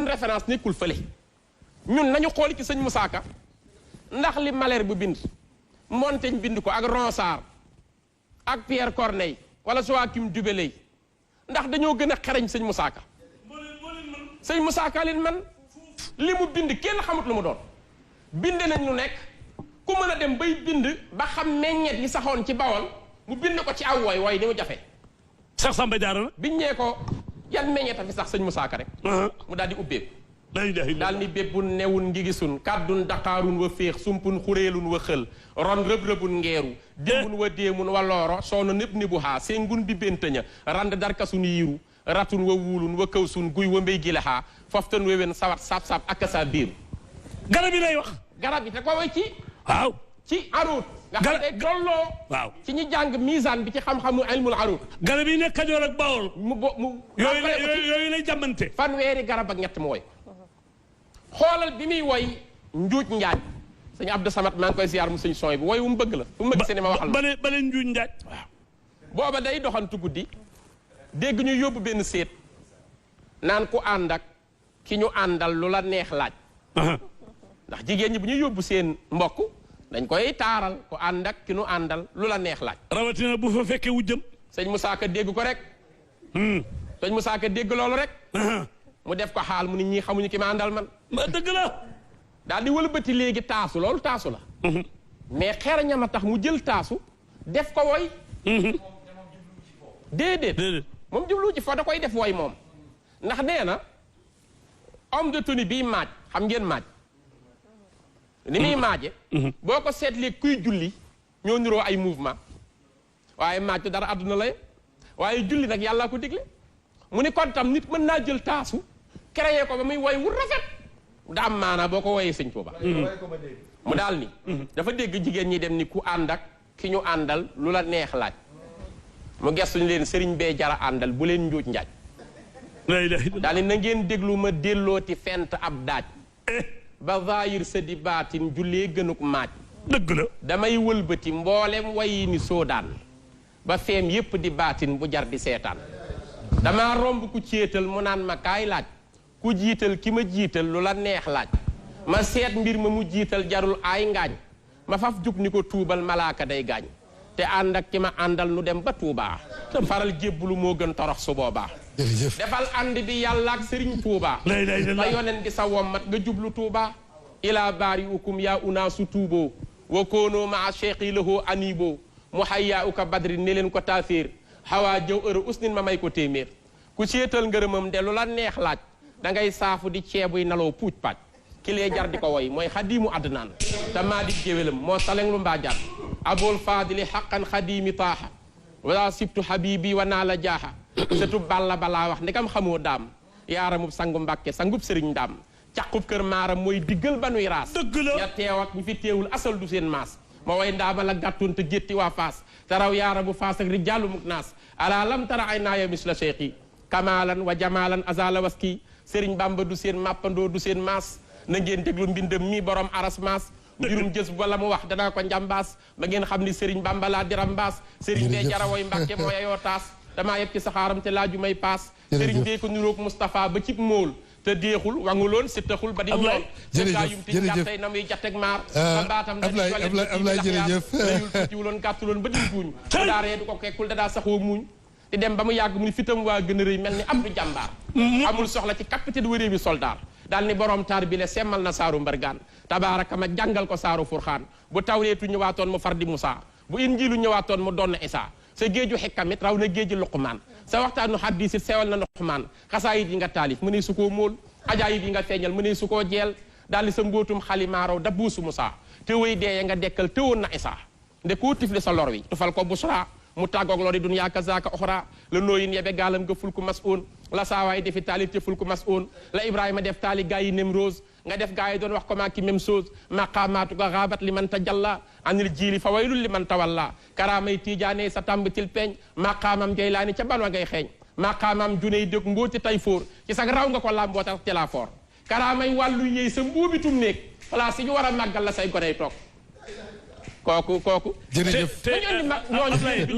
référence nekkul fële ñun nañu xool ci sëñ Moussa Ka ndax li Malherbe bu bind Montaigne bind ko ak Ronsard ak Pierre Corneille wala Joachim du Bellay ndax dañoo gën a xereñ sëñ Moussa Ka sëñ Moussa Ka leen man li mu bind kenn xamut lu mu doon bind nañ lu nekk ku mën a dem bay bind ba xam meññeet yi saxoon ci Bawol mu bind ko ci aw woy ni mu jafe Cheikh Samba Diarra na biñ ñee ko yan meññeet a fi sax sëñ Moussa Ka rek mu daal di ubbeeku daal ni bébbun newun ngi gisun kàddun daqaarun wa féex sumpun xureelun wa xël ron rëb-rëbun ngeeru démbun wa déemun wa looro soono nëb ni bu xaa sengun bi béntaña rand darkasun yiiru ratun wa wuulun wa këw sun guy wa mbéy gile xaa foftan wewen sawat sab-sab ak sa biiru garab yi lay wax garab yi te ko way ci waaw ci aruut nga xam ne dolloo waaw ci ñi jàng misaan bi ci xam-xamu ilmul aruut garab yi nekk Kajoor ak Bawol mu yooyu lay jàmmante fanweeri garab ak ñett mu woy xoolal bi muy woy njuuj njaaj sëñ Abdou Samad maa ngi koy ziar mu sëñ sooy bi woy wu mu bëgg la fu mu bëgg seen ma waxal bale njuuj njaaj waaw booba day doxantu guddi dégg ñu yóbbu benn séet naan ku ànd ak ki ñu àndal lu la neex laaj ndax jigéen ñi bu ñu yóbbu seen mbokk dañ koy taaral ku ànd ak ki ñu àndal lu la neex laaj rawatina bu fa fekkee wujjëm sëñ Moussa Ka dégg ko rek sëñ Moussa Ka dégg loolu rek mu def ko xaal mu nit ñi xamuñu ki ma àndal man dëgg la daal di wëlbati léegi taasu loolu taasu la mais xeer ñama tax mu jël taasu def ko woy déedéet moom jublu ci fo da koy def woy moom ndax nee na homme de tenue bii maaj xam ngeen maaj ni muy maaje boo ko seetlee kuy julli ñoo niroo ay mouvement waaye maaj tu dara àdduna lay waaye julli nag yàlla ko digle mu ni kon tam nit mën naa jël taasu créé ko ba muy woy wu rafet da am maanaa boo ko woyee sëñ Tuuba mu daal ni dafa dégg jigéen ñi dem ni ku ànd ak ki ñu àndal lu la neex laaj mu gestuñu leen sëriñ bee jara àndal bu leen njuuj njaaj daal ni na ngeen déglu ma dellooti fent ab daaj ba zaayir sa di baatin jullee gënuk maaj dëgg la damay wëlbati mboolem wayi ni soodaan ba feem yépp di baatin bu jar di seetaan dama romb ku céetal mu naan ma kaay laaj ku jiital ki ma jiital lu la neex laaj ma seet mbir ma mu jiital jarul ay ngaañ ma faf jug ni ko tuubal malaaka day gaañ te ànd ak ki ma àndal nu dem ba Tuubaa faral jébbulu moo gën torox su boobaa defal ànd bi yàlla ak sëriñ Tuubaa ba yoneen di sa wommat nga jublu Tuubaa ilaa baari ukum yaa unaasu tuuboo wa koonoo maa cheikhi lahoo aniiboo mu hayyaa uka badri ne leen ko taaféer xawaa jëw ëra usnin ma may ko téeméer ku seetal ngërëmam de lu la neex laaj da ngay saafu di ceebuy naloo puuj paaj ki lee jar di ko woy mooy xadiimu adnaan te maa di géwélam moo saleng lu mbaa jar abul faadili xaqan xadiimi taaxa wala sibtu habibi wa naa la jaaxa surtout balla balaa wax ndekam xamoo daam yaaramub sangu mbàkke sangub sëriñ daam caqub kër maaram mooy diggal ba nuy raas ya teew ak ñu fi teewul asal du seen maas ma way ndaama la gàttoon te gétti waa faas te raw yaaramu faas ak rijaalu muk naas ala lam tara ay naaya mis la cheikhi kamalan wa jamalan azala waski sëriñ bamba du seen màppandoo du seen maas na ngeen déglu mbindam mi borom aras maas mbirum jës wala mu wax danaa ko njambaas ba ngeen xam ni sëriñ bamba laa diram baas sëriñ bee jarawoy mbàkke moo yayoo taas damaa yeb ci saxaaram te laaju may paas sëriñ bee ko niroog Moustapha ba cib móol te deexul wanguloon si taxul ba di ñool jërëjëf jërëjëf tey na muy jateg maar ba baatam Ablaye jërëjëf layul tuutiwuloon gàttuloon ba di buuñ bu daa ree du ko kekkul dadaa saxoo muuñ di dem ba mu yàgg mu ni fitam waa gën a rëy mel ni Abdou Jàmbaar amul soxla ci capitaine wërée bi soldat daal ni borom taar bi le semmal na saaru mbargaan tabaaraka ma jàngal ko saaru furxaan bu tawreetu ñëwaatoon mu far di Musaa bu injiilu ñëwaatoon mu doon Isaa sa géeju xikkamit raw na géeju Luqmaan sa waxtaanu xaddiis it sewal na Luqmaan xasaayit yi nga taalif mu ne su koo móol ajaayib yi nga feeñal mu ne su koo jeel daal di sa mbootum xalimaaraw da buusu Musaa te wéy deeye nga dekkal te woon na Isaa nde koo tifli sa lor wi tufal ko busra mu tàggoog lori dunyaa kazaaka oxra la nooyin yebe gaalam nga fulku mas oon la saawaay defi taalif te fulku mas oon la Ibrahima def taali gaa yi Nemroos nga def gaa yi doon wax ko maa ki même chose maqaamaatu ko xaabat li man tajalla anil jiili fa waylul li man tawalla karaamay tiijaane sa tàmbatil peeñ maqaamam jaylaani ca ban wa ngay xeeñ maqaamam juney dëg mbooti tay fóor ci sag raw nga ko làmboo tax ci la foor karaamay wàllu yëy sa mboobitum néeg place yi ñu war a màggal la say goney toog kooku jërëjëf ñooñu